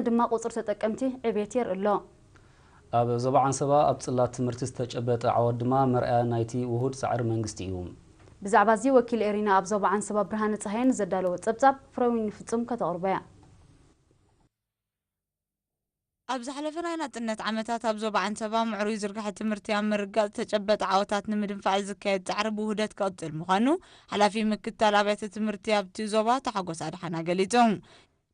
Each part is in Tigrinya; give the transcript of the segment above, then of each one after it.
ድማ ቁፅሪ ተጠቀምቲ ዕቤት የርኢ ኣሎ። ኣብ ዞባ ዓንሰባ ኣብ ፅላት ትምህርቲ ዝተጨበጠ ዓወት ድማ መርኣያ ናይቲ ውሁድ ፃዕሪ መንግስቲ እዩ። ብዛዕባ እዚ ወኪል ኤሪና ኣብ ዞባ ዓንሰባ ብርሃነ ፀሃየ ንዘዳለዎ ፀብፃብ ፍረዊን ፍፁም ከተቕርቦ እያ። ኣብ ዝሓለፈ ናይ ናጽነት ዓመታት ኣብ ዞባ ዓንሰባ ምዕሩይ ዝርግሐ ትምህርቲ ኣብ ምርጋጽ ተጨበጠ ዓወታት ንምድንፋዕ ዝካየድ ጻዕሪ ብውህደት ክቕጽል ምዃኑ ሓላፊ ምክትታል ኣብያተ ትምህርቲ ኣብቲ ዞባ ኣቶ ሓጎስ ኣድሓና ገሊጹ።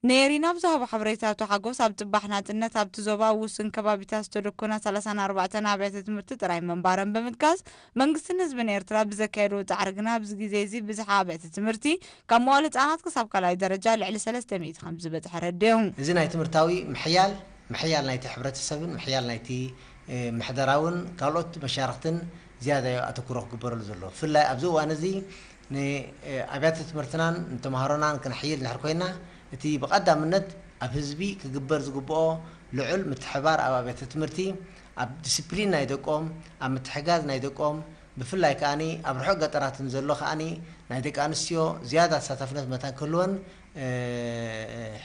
ንኤሪና ኣብ ዝሃቦ ሓበሬታ ኣቶ ሓጎስ ኣብ ጽባሕ ናጽነት ኣብቲ ዞባ ኣብ ውሱን ከባቢታት ዝተደኮና ሰላሳን ኣርባዕተን ኣብያተ ትምህርቲ ጥራይ ምንባረን ብምጥቃስ መንግስትን ህዝብን ኤርትራ ብዘካየድዎ ጻዕሪ ግና ኣብዚ ግዜ እዚ ብዝሓ ኣብያተ ትምህርቲ ካብ መዋእለ ህጻናት ክሳብ ካልኣይ ደረጃ ልዕሊ ሰለስተ ሚእቲ ከም ዝበጽሐ ኣረዲኡ። እዚ ናይ ትምህርታዊ ምሕያል፣ ምሕያል ናይቲ ሕብረተሰብን ምሕያል ናይቲ ምሕደራውን ካልኦት መሻርኽትን ዝያዳ ኣተኩሮ ክግበረሉ ዘሎ። ብፍላይ ኣብዚ እዋን እዚ ንኣብያተ ትምህርትናን ንተምሃሮናን ክነሕይል እንድሕር ኮይና እቲ ብቐዳምነት ኣብ ህዝቢ ክግበር ዝግብኦ ልዑል ምትሕባር ኣብ ኣብያተ ትምህርቲ ኣብ ዲስፕሊን ናይ ደቆም ኣብ ምትሕጋዝ ናይ ደቆም ብፍላይ ከኣኒ ኣብ ርሑቕ ገጠራትን ዘሎ ከኣኒ ናይ ደቂ ኣንስትዮ ዝያዳ ተሳታፍነት መታን ክህልወን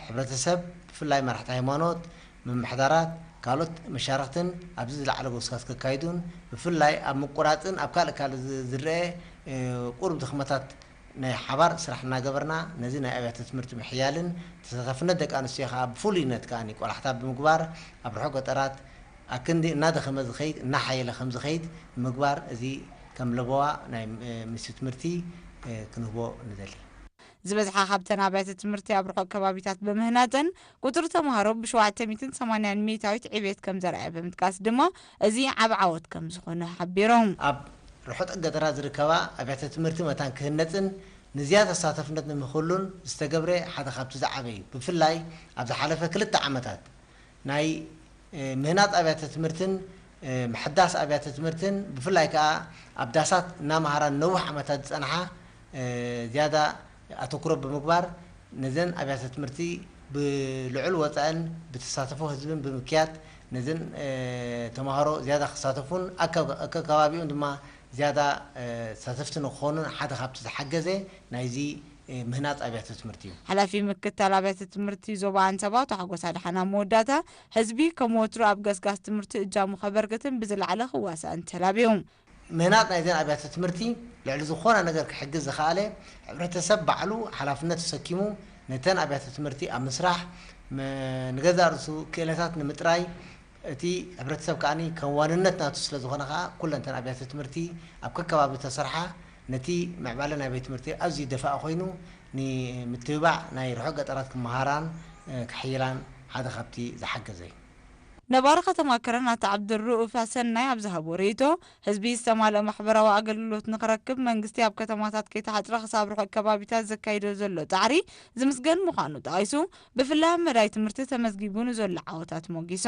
ሕብረተሰብ ብፍላይ መራሕቲ ሃይማኖት ምምሕዳራት ካልኦት መሻርኽትን ኣብዚ ዝለዓለ ጎስጋስ ከካይዱን ብፍላይ ኣብ ምቁራፅን ኣብ ካልእ ካልእ ዝረአ ቁሩብ ድኽመታት ናይ ሓባር ስራሕ እናገበርና ነዚ ናይ ኣብያተ ትምህርቲ ምሕያልን ተሳታፍነት ደቂ ኣንስትዮ ከዓ ብፍሉይነት ከዓ ቆላሕታ ብምግባር ኣብ ርሑቕ ገጠራት ኣክንዲ እናደኸመ ዝኸይድ እናሓየለ ከም ዝኸይድ ንምግባር እዚ ከም ለበዋ ናይ ሚኒስትሪ ትምህርቲ ክንህቦ ንደሊ። ዝበዝሓ ካብተን ኣብያተ ትምህርቲ ኣብ ርሑቕ ከባቢታት ብምህናፀን ቁፅሪ ተምሃሮ ብሸውዓተ ሚእትን ሰማንያን ሚእታዊት ዕቤት ከም ዘርኣየ ብምጥቃስ ድማ እዚ ዓብ ዓወት ከም ዝኾነ ሓቢሮም። ኣብ ርሑቕ ገጠራት ዝርከባ ኣብያተ ትምህርቲ መታን ክህነፅን ንዝያዳ ተሳተፍነት ንምክሉን ዝተገብረ ሓደ ካብቲ ዝዓበዩ ብፍላይ ኣብ ዝሓለፈ ክልተ ዓመታት ናይ ምህናፅ ኣብያተ ትምህርትን ምሕዳስ ኣብያተ ትምህርትን ብፍላይ ከዓ ኣብ ዳሳት እናመሃራ ነዊሕ ዓመታት ዝፀንሓ ዝያዳ ኣተኩሮ ብምግባር ነዘን ኣብያተ ትምህርቲ ብልዑል ወፃእን ብተሳተፎ ህዝብን ብምክያድ ነዘን ተምሃሮ ዝያዳ ክሳተፉን ኣከባቢኦም ድማ ዝያዳ ተሳተፍቲ ንክኾኑን ሓደ ካብቲ ዝሓገዘ ናይዚ ምህናፅ ኣብያተ ትምህርቲ እዩ። ሓላፊ ምክትታል ኣብያተ ትምህርቲ ዞባ ኣንሰባ ኣቶ ሓጎስ ኣድሓና መወዳእታ ህዝቢ ከም ወትሩ ኣብ ገስጋስ ትምህርቲ እጃሙ ከበርክትን ብዝለዓለ ክዋሳእን ተላብዩ። ምህናፅ ናይዘን ኣብያተ ትምህርቲ ልዕሊ ዝኾነ ነገር ክሕግዝ ዝኸኣለ ሕብረተሰብ ባዕሉ ሓላፍነት ተሰኪሙ ነተን ኣብያተ ትምህርቲ ኣብ ምስራሕ ንገዛእ ርእሱ ክእለታት ንምጥራይ እቲ ሕብረተሰብ ከኣ ከም ዋንነት ናቱ ስለ ዝኾነ ከኣ ኩለን እተን ኣብያተ ትምህርቲ ኣብ ከከባቢ ተሰርሓ ነቲ ምዕባለ ናይ ቤት ትምህርቲ ኣዝዩ ደፋኢ ኮይኑ ንምትብባዕ ናይ ርሑቕ ገጠራት ክመሃራን ክሕይላን ሓደ ካብቲ ዝሓገዘ እዩ። ነባሪ ከተማ ከረን ኣቶ ዓብዱልርኡፍ ኣሰናይ ኣብ ዝሃቦ ርእይቶ፣ ህዝቢ ዝተማልአ ማሕበራዊ ኣገልግሎት ንኽረክብ መንግስቲ ኣብ ከተማታት ከይተሓጽረ ክሳብ ርሑቕ ከባቢታት ዘካይዶ ዘሎ ጻዕሪ ዝምስገን ምዃኑ ጠቒሱ፣ ብፍላይ ኣብ መዳይ ትምህርቲ ተመዝጊቡ ንዘሎ ዓወታት ሞጊሱ።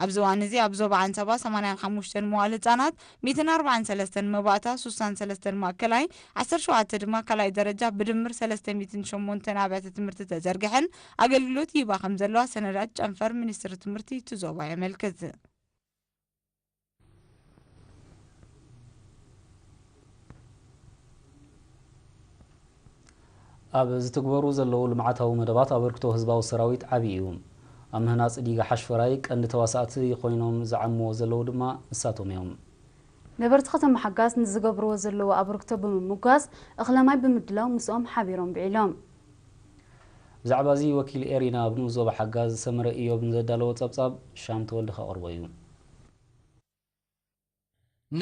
ኣብዚ እዋን እዚ ኣብ ዞባ ዓንሰባ ሰማንያን ሓሙሽተን መዋእለ ህጻናት፣ ሚእትን ኣርባዓን ሰለስተን መባእታ፣ ሱሳን ሰለስተን ማእከላይ፣ ዓሰርተ ሸውዓተ ድማ ካልኣይ ደረጃ ብድምር ሰለስተ ሚእትን ሸሞንተን ኣብያተ ትምህርቲ ተዘርጊሐን ኣገልግሎት ይህባ ከም ዘለዋ ሰነዳት ጨንፈር ሚኒስትሪ ትምህርቲ እቲ ዞባ የመልክት። ኣብ ዝትግበሩ ዘለዉ ልምዓታዊ መደባት ኣበርክቶ ህዝባዊ ሰራዊት ዓብዪ እዩ። ኣብ ምህናፅ ዲጋ ሓሽፈራይ ቀንዲ ተዋሳእቲ ኮይኖም ዝዓምዎ ዘለዉ ድማ ንሳቶም እዮም። ነበርቲ ከተማ ሓጋዝ ንዝገብርዎ ዘለዉ ኣበርክቶ ብምምጓስ እኽለ ማይ ብምድላው ምስኦም ሓቢሮም ውዒሎም። ብዛዕባ እዚ ወኪል ኤሪና ኣብ ንኡስ ዞባ ሓጋዝ ሰመረ ኢዮብ ንዘዳለዎ ጸብጻብ ሻም ተወልደ ከቕርቦ እዩ።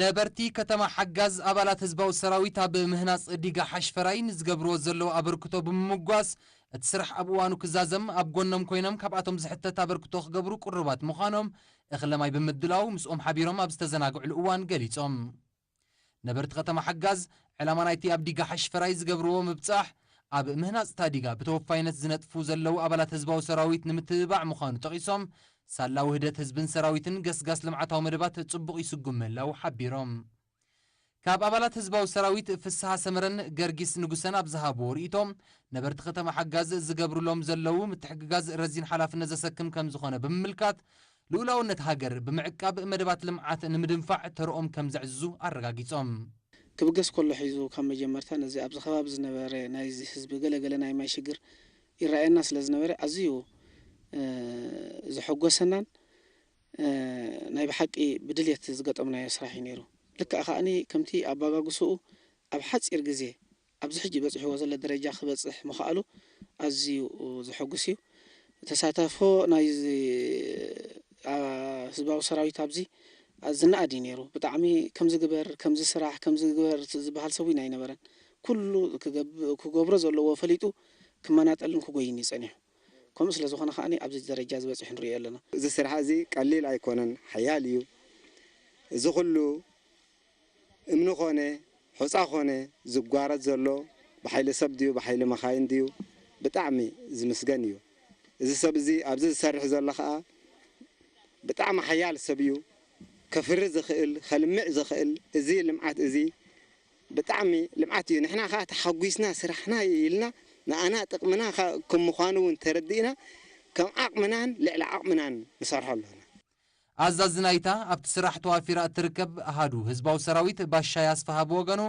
ነበርቲ ከተማ ሓጋዝ ኣባላት ህዝባዊ ሰራዊት ኣብ ምህናፅ ዲጋ ሓሽፈራይ ንዝገብርዎ ዘለዉ ኣበርክቶ ብምምጓስ እቲ ስራሕ ኣብ እዋኑ ክዛዘም ኣብ ጎኖም ኮይኖም ካብኣቶም ዝሕተት ኣበርክቶ ክገብሩ ቅሩባት ምዃኖም እኽለ ማይ ብምድላው ምስኦም ሓቢሮም ኣብ ዝተዘናግዕሉ እዋን ገሊፆም። ነበርቲ ከተማ ሓጋዝ ዕላማ ናይቲ ኣብ ዲጋ ሓሽፈራይ ዝገብርዎ ምብፃሕ ኣብ ምህናፅ እታ ዲጋ ብተወፋይነት ዝነጥፉ ዘለዉ ኣባላት ህዝባዊ ሰራዊት ንምትብባዕ ምዃኑ ጠቒሶም ሳላ ውህደት ህዝብን ሰራዊትን ገስጋስ ልምዓታዊ መደባት ፅቡቕ ይስጉም ምህላው ሓቢሮም። ካብ ኣባላት ህዝባዊ ሰራዊት ፍስሃ ሰመረን ገርጊስ ንጉሰን ኣብ ዝሃብዎ ርእይቶ ነበርቲ ከተማ ሓጋዝ ዝገብርሎም ዘለዉ ምትሕግጋዝ ረዚን ሓላፍነት ዘሰክም ከም ዝኾነ ብምምልካት ልኡላውነት ሃገር ብምዕቃብ መደባት ልምዓት ንምድንፋዕ ተርኦም ከም ዘዕዝዙ ኣረጋጊጾም። ክብገስ ከሎ ሒዙ ካብ መጀመርታ ነዚ ኣብዚ ከባቢ ዝነበረ ናይዚ ህዝቢ ገለ ገለ ናይ ማይ ሽግር ይረኣየና ስለ ዝነበረ ኣዝዩ ዘሐጎሰናን፣ እ፣ ናይ ብሓቂ ብድልየት ዝገጠምናዮ ስራሕ እዩ ነይሩ። ልክዕ ከኣኒ ከምቲ ኣባጋግስኡ ኣብ ሓጺር ግዜ ኣብዚ ሕጂ በጺሕዎ ዘሎ ደረጃ ክበጽሕ ምኽኣሉ ኣዝዩ ዘሐጉስ እዩ። ተሳተፎ ናይዚ፣ ኣ፣ ህዝባዊ ሰራዊት ኣብዚ ዝነኣድ እዩ ነይሩ። ብጣዕሚ ከምዚ ግበር፣ ከምዚ ስራሕ፣ ከምዚ ግበር ዝበሃል ሰብ እውን ኣይነበረን። ኩሉ ክገብ-፣ ክገብሮ ዘለዎ ፈሊጡ ክመናጠልን ክጎይን እዩ ጸኒሑ። ከምኡ ስለ ዝኾነ ከኣኒ ኣብዚ ደረጃ ዝበጽሑ ንርእዮ ኣለና። እዚ ስራሕ እዚ ቀሊል ኣይኮነን፣ ሓያል እዩ። እዚ ኩሉ እምኒ ኮነ ሑጻ ኮነ ዝጓረድ ዘሎ ብሓይሊ ሰብ ድዩ ብሓይሊ መኻይን ድዩ? ብጣዕሚ ዝምስገን እዩ። እዚ ሰብ እዚ ኣብዚ ዝሰርሕ ዘሎ ኸኣ ብጣዕሚ ሓያል ሰብ እዩ። ከፍሪ ዝኽእል፣ ከልምዕ ዝኽእል፣ እዚ ልምዓት እዚ ብጣዕሚ ልምዓት እዩ። ንሕና ኸኣ ተሓጒስና ስራሕና እዩ ኢልና ንኣና ጥቕምና ኸ-፣ ከም ምዃኑ እውን ተረዲእና ከም ዓቕምናን ልዕሊ ዓቕምናን ንሰርሖ ኣለና። ኣዛዚ ናይታ ኣብቲ ስራሕ ተዋፊራ እትርከብ ኣሃዱ ህዝባዊ ሰራዊት ባሻይ ኣስፍሃ ብወገኑ፣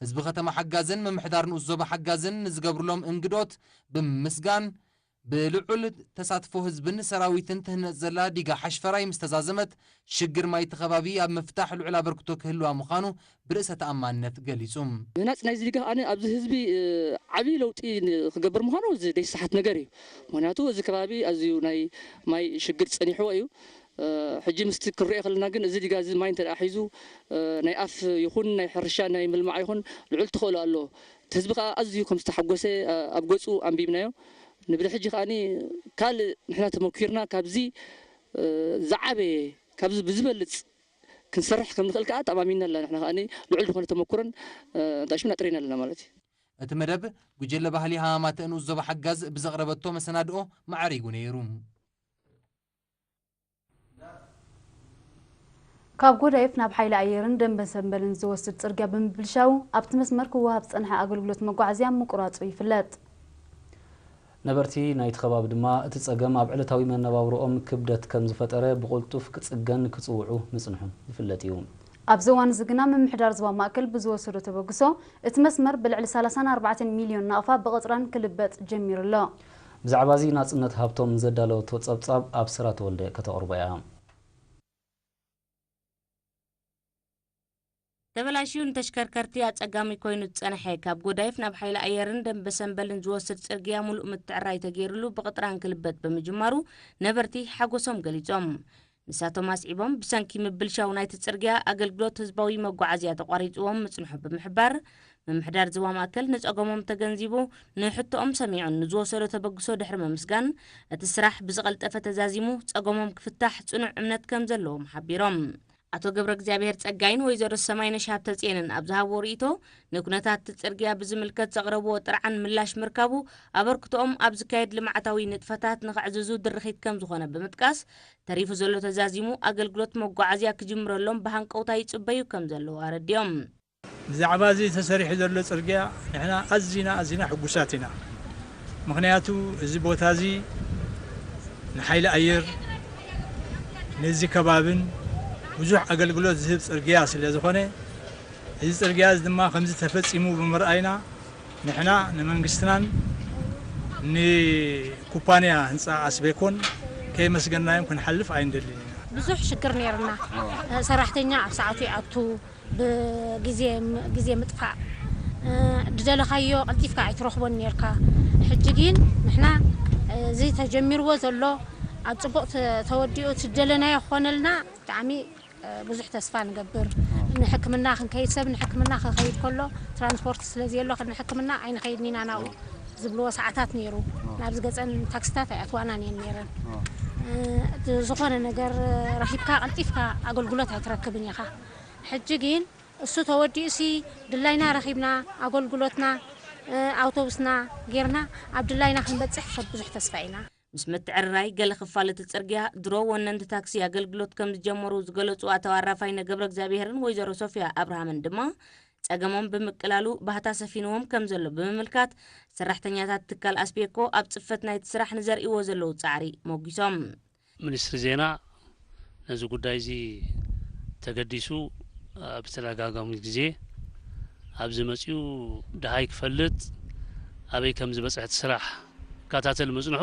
ህዝቢ ከተማ ሓጋዝን ምምሕዳር ንኡስ ዞባ ሓጋዝን ንዝገብርሎም እንግዶት ብምምስጋን፣ ብልዑል ተሳትፎ ህዝብን ሰራዊትን ትህነጽ ዘላ ዲጋ ሓሽፈራይ ምስ ተዛዘመት፣ ሽግር ማይቲ ከባቢ ኣብ ምፍታሕ ልዑል ኣበርክቶ ክህልዋ ምዃኑ ብርእሰ ተኣማንነት ገሊጹ። ምህናጽ ናይዚ ዲጋ ከኣ ኣብዚ ህዝቢ፣ እ፣ ዓብዪ ለውጢ ን-፣ ክገብር ምዃኑ እዚ ዘይሰሓት ነገር እዩ። ምኽንያቱ እዚ ከባቢ ኣዝዩ ናይ ማይ ሽግር ጸኒሕዎ እዩ። እ፣ ሕጂ ምስቲ ክንሪኦ ከለና ግን እዚ ዲጋ እዚ ማይ እንተ ደኣ ሒዙ፣ እ፣ ናይ ኣፍ ይኹን ናይ ሕርሻ ናይ ምልማዕ ይኹን ልዑል ተኽእሎ ኣለዎ። እቲ ህዝቢ ከኣ ኣዝዩ ከም ዝተሓጎሰ፣ እ፣ ኣብ ገጹ ኣንቢብናዮ። ንብድሕጂ ከኣኒ ካልእ ንሕና ተመኪርና ካብዚ፣ እ፣ ዝዓበየ፣ ካብዚ ብዝበልጽ ክንሰርሕ ከም ንኽእል ከኣ ተኣማሚንና ኣለና። ንሕና ከኣኒ ልዑል ዝኾነ ተመኩሮን፣ እ፣ እንታይ ሽም ኣጥሪና ኣለና ማለት እዩ። እቲ መደብ ጉጀለ ባህሊ ሃማማተ ንኡስ ዞባ ሓጋዝ ብዘቕረበቶ መሰናድኦ ማዕሪጉ ነይሩ። ካብ ጎዳይፍ ናብ ሓይሊ ኣየርን ደንበ ሰንበልን ዝወስድ ጽርግያ ብምብልሻው ኣብቲ መስመር ክወሃብ ዝጸንሐ ኣገልግሎት መጓዓዝያ ምቁራጹ ይፍለጥ። ነበርቲ ናይቲ ከባቢ ድማ እቲ ጸገም ኣብ ዕለታዊ መነባብሮኦም ክብደት ከም ዝፈጠረ ብቕልጡፍ ክጽገን ክጽውዑ ምጽንሖም ይፍለጥ እዩ። ኣብዚ እዋን እዚ ግና ምምሕዳር ዞባ ማእከል ብዝወሰዶ ተበግሶ እቲ መስመር ብልዕሊ ሰላሳን ኣርባዕተን ሚልዮን ናቕፋ ብቐጽራን ክልበጥ ጀሚሩ ኣሎ። ብዛዕባ እዚ ናጽነት ሃብቶም ዘዳለወቶ ጸብጻብ ኣብስራ ተወልደ ከተቕርቦ እያ። ተበላሽዩ ንተሽከርከርቲ ኣጸጋሚ ኮይኑ ዝጸንሐ ካብ ጎዳይፍ ናብ ሓይሊ ኣየርን ደንበ ሰንበልን ዝወስድ ጽርግያ ሙሉእ ምትዕራይ ተገይሩሉ ብቕጥራን ክልበጥ ብምጅማሩ ነበርቲ ሓጎሶም ገሊጾም። ንሳቶም ኣስዒቦም፣ ብሰንኪ ምብልሻው ናይቲ ጽርግያ ኣገልግሎት ህዝባዊ መጓዓዝያ ተቋሪጽዎም ምጽንሑ ብምሕባር፣ ምምሕዳር ዞባ ማእከል ንጸገሞም ተገንዚቡ፣ ንሕቶኦም ሰሚዑን ንዝወሰዶ ተበግሶ ድሕሪ ምምስጋን፣ እቲ ስራሕ ብዝቐልጠፈ ተዛዚሙ ጸገሞም ክፍታሕ ጽኑዕ እምነት ከም ዘለዎም ሓቢሮም። ኣቶ ገብረ እግዚኣብሔር ጸጋይን ወይዘሮ ሰማይነሽ ሃብተጽየንን ኣብ ዝሃብዎ ርእይቶ፣ ንኩነታት እቲ ጽርግያ ብዝምልከት ዘቕረብዎ ጥርዓን ምላሽ ምርካቡ፣ ኣበርክቶኦም ኣብ ዝካየድ ልምዓታዊ ንጥፈታት ንኸዕዝዙ ድርኺት ከም ዝኾነ ብምጥቃስ፣ ተሪፉ ዘሎ ተዛዚሙ ኣገልግሎት መጓዓዝያ ክጅምረሎም ብሃንቀውታ ይጽበዩ ከም ዘለዉ ኣረዲኦም። ብዛዕባ እዚ ተሰሪሑ ዘሎ ጽርግያ ንሕና ኣዚና ኣዚና ሕጉሳት ኢና። ምኽንያቱ እዚ ቦታ እዚ ንሓይሊ ኣየር፣ ነዚ ከባብን ብዙሕ ኣገልግሎት ዝህብ ጽርግያ ስለ ዝኾነ፣ እዚ ጽርግያ እዚ ድማ ከምዚ ተፈጺሙ ብምርኣይና፣ ንሕና ንመንግስትናን ንኩባንያ ህንጻ ኣስቤኮን ከየመስገናዮም ክንሓልፍ ኣይንደልን ኢና። ብዙሕ ሽግር ነይርና። ሰራሕተኛ ኣብ ሰዓቱ ይኣቱ፣ ብግዜ ም-፣ ግዜ ምጥፋእ፣ እ፣ ዝደለኻዮ ቀልጢፍካ ኣይትረኽቦን ነርካ። ሕጂ ግን ንሕና፣ እ፣ እዚ ተጀሚርዎ ዘሎ ኣብ ጽቡቕ ተ-፣ ተወዲኡ እቲ ዝደለናዮ ክኾነልና ብጣዕሚ፣ እ፣ ብዙሕ ተስፋ ንገብር። ንሕክምና ክንከይድ፣ ሰብ ንሕክምና ክኸይድ ከሎ ትራንስፖርት ስለ ዘየሎ ንሕክምና ኣይንኸይድን ኢና ናብኡ ዝብልዎ ሰዓታት ነይሩ። ናብዚ ገጸን ታክሲታት ኣይኣትዋናን እየን ነይረን። እ፣ እቲ ዝኾነ ነገር ረኺብካ ቀልጢፍካ ኣገልግሎት ኣይትረክብን ኢኻ። ሕጂ ግን እሱ ተወዲኡሲ ድላይና ረኺብና፣ ኣገልግሎትና፣ እ፣ ኣውቶቡስና ጌርና ኣብ ድላይና ክንበጽሕ ሰብ ብዙሕ ተስፋ ኢና። ምስ ምትዕርራይ ገለ ክፋል እቲ ጽርግያ ድሮ ወነንቲ ታክሲ ኣገልግሎት ከም ዝጀመሩ ዝገለጹ ኣቶ ኣራፋይነ ገብረ እግዚኣብሔርን ወይዘሮ ሶፊያ ኣብርሃምን ድማ፣ ጸገሞም ብምቅላሉ ባህታ ሰፊንዎም ከም ዘሎ ብምምልካት፣ ሰራሕተኛታት ትካል ኣስቤኮ ኣብ ጽፈት ናይቲ ስራሕ ንዘርእይዎ ዘለዉ ጻዕሪ ሞጒሶም። ሚኒስትሪ ዜና ነዚ ጉዳይ እዚ ተገዲሱ ኣብ ተደጋጋሚ ግዜ ኣብዚ መጺኡ ደሃይ ክፈልጥ፣ ኣበይ ከም ዝበጽሐ እቲ ስራሕ ክከታተል ምጽንሑ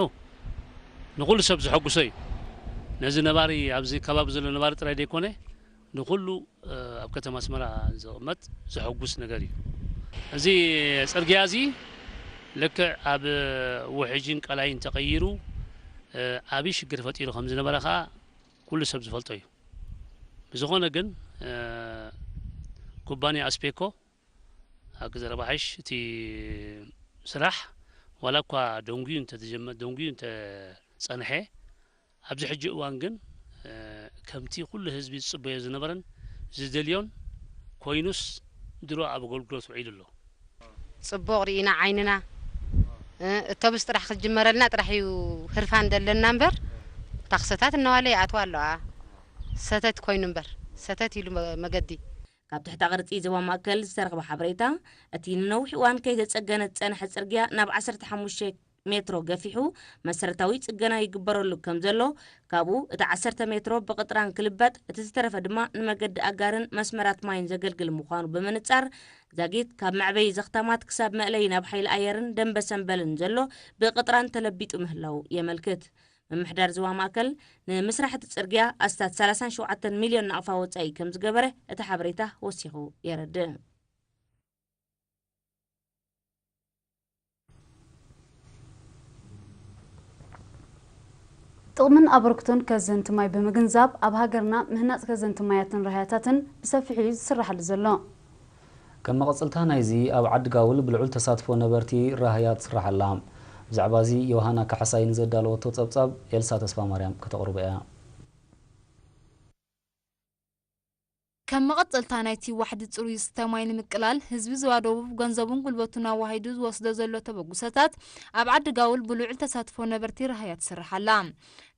ንኹሉ ሰብ ዘሐጉሶ እዩ። ነዚ ነባሪ ኣብዚ ከባቢ ዘሎ ነባሪ ጥራይ ዘይኮነ ንኹሉ ኣብ ከተማ ኣስመራ ዝቕመጥ ዘሐጉስ ነገር እዩ። እዚ ጽርግያ እዚ ልክዕ ኣብ ውሕጅን ቀላይን ተቐይሩ ዓብዪ ሽግር ፈጢሩ ከም ዝነበረ ከኣ ኩሉ ሰብ ዝፈልጦ እዩ። ብዝኾነ ግን ኩባንያ ኣስፔኮ ኣብ ግዜ ረባሒሽ እቲ ስራሕ ዋላ እኳ ደንጉዩ እንተተጀመ ደንጉዩ እንተጸንሐ ኣብዚ ሕጂ እዋን ግን ከምቲ ኩሉ ህዝቢ ዝጽበዮ ዝነበረን ዝደልዮን ኮይኑስ ድሮ ኣብ ኣገልግሎት ውዒሉ ኣሎ። ጽቡቕ ርኢና ዓይንና እቶብስ ጥራሕ ክጅመረልና ጥራሕ እዩ ህርፋን ዘለና እምበር ታኽሰታት እናዋለ ይኣትዋ ኣለዋ። ሰተት ኮይኑ እምበር ሰተት ኢሉ መገዲ ካብ ትሕተ ቅርጺ ዞባ ማእከል ዝተረኽበ ሓበሬታ፣ እቲ ንነዊሕ እዋን ከይተጸገነ ዝጸንሐ ጽርግያ ናብ ዓሰርተ ሓሙሽተ ሜትሮ ገፊሑ መሰረታዊ ጽገና ይግበረሉ ከም ዘሎ፣ ካብኡ እቲ ዓሰርተ ሜትሮ ብቕጥራን ክልበጥ፣ እቲ ዝተረፈ ድማ ንመገዲ ኣጋርን መስመራት ማይን ዘገልግል ምዃኑ ብምንጻር፣ ዛጊት ካብ መዕበዪ ዘኽታማት ክሳብ መእለዪ ናብ ሓይሊ ኣየርን ደምበ ሰምበልን ዘሎ ብቕጥራን ተለቢጡ ምህላዉ የመልክት። ምምሕዳር ዞባ ማእከል ንምስራሕ እቲ ጽርግያ ኣስታት ሰላሳን ሸውዓተን ሚልዮን ናቕፋ ወጻኢ ከም ዝገበረ እቲ ሓበሬታ ወሲኹ የረድእ። ጥቕምን ኣበርክቶን ከዘንቲ ማይ ብምግንዛብ ኣብ ሃገርና ምህናጽ ከዘንቲ ማያትን ራህያታትን ብሰፊሑ እዩ ዝስራሓሉ ዘሎ። ከም መቐጸልታ ናይዚ ኣብ ዓዲ ጋውል ብልዑል ተሳትፎ ነበርቲ ራህያ ትስራሕ ኣላ። ብዛዕባ እዚ ዮሃና ካሕሳይ ንዘዳለወቶ ጸብጻብ ኤልሳ ተስፋማርያም ከተቕርቦ እያ። ከም መቐጸልታ ናይቲ ዋሕዲ ጽሩይ ዝስተ ማይ ንምቅላል፣ ህዝቢ ዞባ ደቡብ ገንዘቡን ጉልበቱን ኣዋሂዱ ዝወስዶ ዘሎ ተበግሶታት፣ ኣብ ዓዲ ጋውል ብልዑል ተሳትፎ ነበርቲ ራህያ ትስራሕ ኣላ።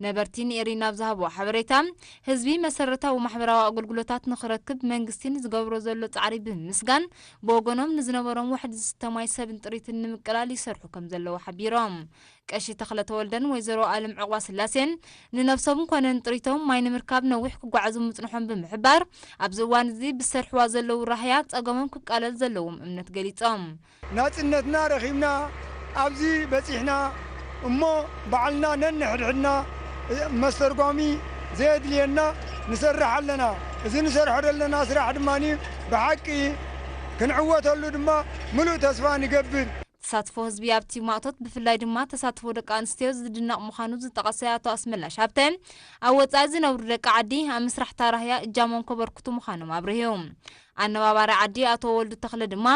ነበርቲ ንኤሪና ኣብ ዝሃብዎ ሓበሬታ፣ ህዝቢ መሰረታዊ ማሕበራዊ ኣገልግሎታት ንኽረክብ መንግስቲ ንዝገብሮ ዘሎ ጻዕሪ ብምምስጋን፣ ብወገኖም ንዝነበሮም ዋሕዲ ዝስተ ማይ ሰብን ጥሪትን ንምቅላል ይሰርሑ ከም ዘለዉ ሓቢሮም። ቀሺ ተኽለ ተወልደን ወይዘሮ ኣለም ዕቑባ ስላሴን ንነብሶም ኮነ ንጥሪቶም ማይ ንምርካብ ነዊሕ ክጓዓዙ ምጽንሖም ብምሕባር፣ ኣብዚ እዋን እዚ ብዝሰርሕዋ ዘለዉ ራህያ ጸገሞም ክቃለል ዘለዎም እምነት ገሊጾም። ናጽነትና ረኺብና ኣብዚ በጺሕና እሞ ባዕልና ነንሕድሕድና መስተርጓሚ ዘየድልየና ንሰርሕ ኣለና። እዚ ንሰርሖ ዘለና ስራሕ ድማ ብሓቂ ክንዕወተሉ ድማ ምሉእ ተስፋ ንገብር። ተሳትፎ ህዝቢ ኣብቲ ማእቶት ብፍላይ ድማ ተሳትፎ ደቂ ኣንስትዮ ዝድነቕ ምዃኑ ዝጠቐሰ ኣቶ ኣስመላሽ ሃብተ፣ ኣብ ወጻኢ ዝነብሩ ደቂ ዓዲ ኣብ ምስራሕ ታራህያ እጃሞም ከበርክቱ ምዃኖም ኣብሪሁ። ኣነባባሪ ዓዲ ኣቶ ወልዱ ተኽለ ድማ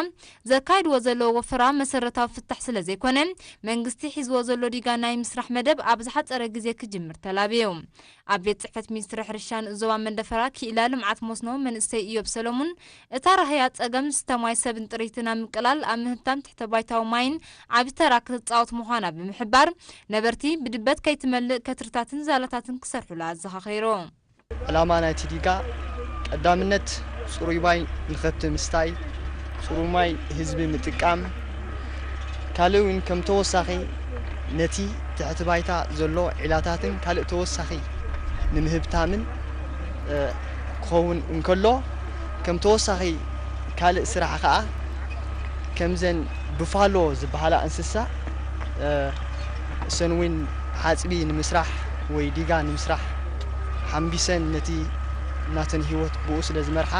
ዘካይድዎ ዘለዉ ወፈራ መሰረታዊ ፍታሕ ስለ ዘይኮነ መንግስቲ ሒዝዎ ዘሎ ዲጋ ናይ ምስራሕ መደብ ኣብ ዝሓጸረ ግዜ ክጅምር ተላብዩ። ኣብ ቤት ጽሕፈት ሚኒስትሪ ሕርሻ ንኡስ ዞባ መንደፈራ ክኢላ ልምዓት መስኖ መንእሰይ ኢዮብ ሰለሙን፣ እታ ራህያ ጸገም ዝስተ ማይ ሰብን ጥሪትን ኣብ ምቅላል ኣብ ምህብታም ትሕተ ባይታዊ ማይን ዓቢ ተራ ክትጻወት ምዃና ብምሕባር፣ ነበርቲ ብድበት ከይትመልእ ከትርታትን ዛላታትን ክሰርሑላ ኣዘኻኺሩ። ዕላማ ናይቲ ዲጋ ቀዳምነት ጽሩይ ማይ ንኸብቲ ምስታይ፣ ጽሩይ ማይ ህዝቢ ምጥቃም፣ ካልእ እውን ከም ተወሳኺ ነቲ ትሕቲ ባይታ ዘሎ ዒላታትን ካልእ ተወሳኺ ንምህብታምን ክኸውን እንከሎ፣ ከም ተወሳኺ ካልእ ስራሕ ከኣ ከምዘን ብፋሎ ዝበሃላ እንስሳ እሰን እውን ሓፅቢ ንምስራሕ ወይ ዲጋ ንምስራሕ ሓምቢሰን ነቲ ናተን ህይወት ብኡ ስለ ዝመርሓ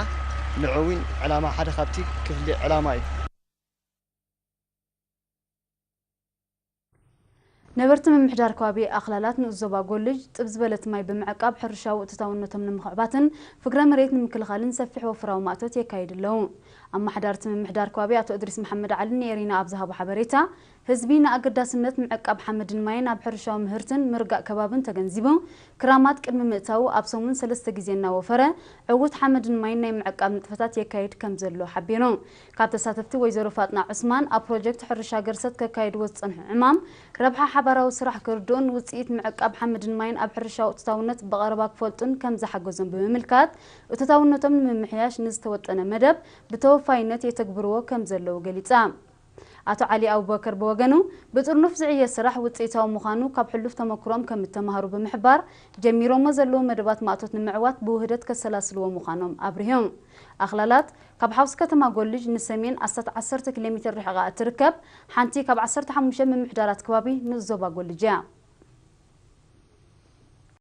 ንዑ እውን ዕላማ ሓደ ካብቲ ክፍሊ ዕላማ እዩ። ነበርቲ ምምሕዳር ከባቢ ኣኽላላት ንኡስ ዞባ ጎልጅ ጥብ ዝበለት ማይ ብምዕቃብ ሕርሻዊ እቶታውነቶም ንምኽዕባትን ፍግረ መሬት ንምክልኻልን ሰፊሕ ወፍራዊ ማእቶት የካይዱ ኣለዉ። ኣመሓዳርቲ ምምሕዳር ከባቢ ኣቶ እድሪስ መሓመድ ዓሊ ንኤሪና ኣብ ዝሃቦ ሓበሬታ፣ ህዝቢ ንኣገዳስነት ምዕቃብ ሓመድን ማይን ኣብ ሕርሻዊ ምህርትን ምርጋእ ከባብን ተገንዚቡ፣ ክራማት ቅድሚ ምእታዉ ኣብ ሰሙን ሰለስተ ግዜ እናወፈረ ዕዉት ሓመድን ማይን ናይ ምዕቃብ ንጥፈታት የካይድ ከም ዘሎ ሓቢሩ። ካብ ተሳተፍቲ ወይዘሮ ፋጥና ዑስማን፣ ኣብ ፕሮጀክት ሕርሻ ገርሰት ከካይድዎ ዝጸንሑ ዕማም፣ ረብሓ ሓባራዊ ስራሕ ክርድኡን ውጽኢት ምዕቃብ ሓመድን ማይን ኣብ ሕርሻዊ እቶታውነት ብቐረባ ክፈልጡን ከም ዝሓገዞም ብምምልካት፣ እቶታውነቶም ንምምሕያሽ ንዝተወጠነ መደብ ብተወፋይነት የተግብርዎ ከም ዘለዉ ገሊጻ። ኣቶ ዓሊ ኣቡበከር ብወገኑ፣ ብጥርኑፍ ዝዕየ ስራሕ ውጽኢታዊ ምዃኑ ካብ ሕሉፍ ተመክሮም ከም እተማህሩ ብምሕባር፣ ጀሚሮሞ ዘለዉ መደባት ማእቶት ንምዕዋት ብውህደት ከሰላስልዎ ምዃኖም ኣብሪሁ። ኣኽላላት ካብ ሓውሲ ከተማ ጎልጅ ንሰሜን ኣስታት ዓሰርተ ኪሎ ሜትር ርሒቓ እትርከብ ሓንቲ ካብ ዓሰርተ ሓሙሽተ ምምሕዳራት ከባቢ ንኡስ ዞባ ጎልጅ እያ።